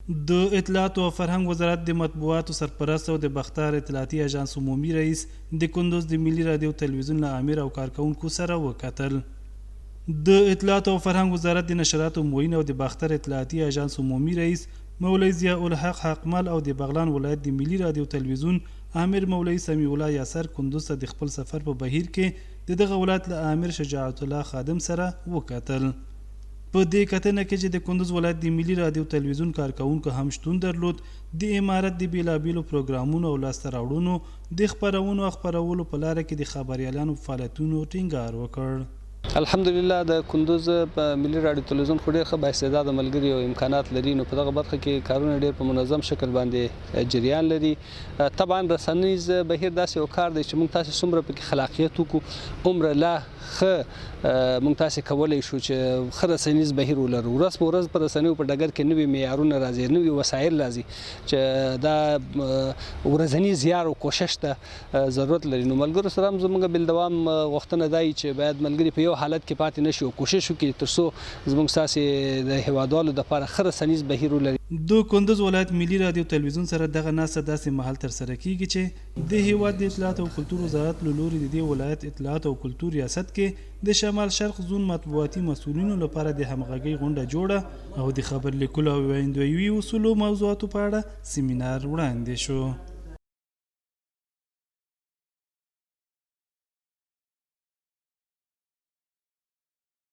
د اطلاعاتو او فرهنګ وزارت د مطبوعاتو سرپرست او د باختر اطلاعاتي اژانس عمومي رئیس د کندوز د ملي رادیو تلویزیون له آمر او کارکوونکو سره وکتل. د اطلاعاتو او فرهنګ وزارت د نشراتو معین او د باختر اطلاعاتي اژانس عمومي رئیس مولوي ضیاء الحق حقمل او د بغلان ولایت د ملي رادیو تلویزیون آمر مولوي سمیع الله یاسر کندوز ته د خپل سفر په بهیر کې د دغه ولایت له آمر شجاعت الله خادم سره وکتل. په دې کتنه کې چې د کندز ولایت د ملي رادیو تلویزیون کارکوونکو هم شتون درلود، د امارت د بېلابېلو پروګرامونو او لاسته راوړنو د خپرونو او خپرولو په لاره کې د خبریالانو په فعالیتونو ټینګار وکړ. الحمدلله د کندز په ملي راډیو تلویزیون خو ډیر ښه با استعداده ملګري او امکانات لري، نو په دغه برخه کې کارونه ډیر په منظم شکل باندې جریان لري. طبعا رسنیز بهیر داسې یو کار دی چې موږ تاسو څومره پکې خلاقیت وکړو، عمره لا ښه موږ تاسو کولای شو چې ښه رسنیز بهیر ولرو. ورځ په ورځ په رسنیو په ډګر کې نوي معیارونه راځي، نوي وسایل راځي چې دا ورځنی زیار او کوشش ته ضرورت لري. نو ملګرو سره هم زموږ بل دوام غوښتنه دا چې باید ملګري په یو حالت کې پاتې نشي او کوشش وکړي ترڅو زموږ ستاسو د هیوادوالو لپاره ښه رسنیز بهیر ولري. د کندز ولایت ملي رادیو تلویزیون سره دغه ناسته داسې مهال ترسره کیږي چې د هېواد د اطلاعاتو او کلتور وزارت له لوري د دې ولایت اطلاعاتو او کلتور ریاست کې د شمال شرق زون مطبوعاتي مسؤلینو لپاره د همغږۍ غونډه جوړه او د خبر لیکلو او ویندویوي اصولو موضوعاتو په اړه سیمینار وړاندې شو.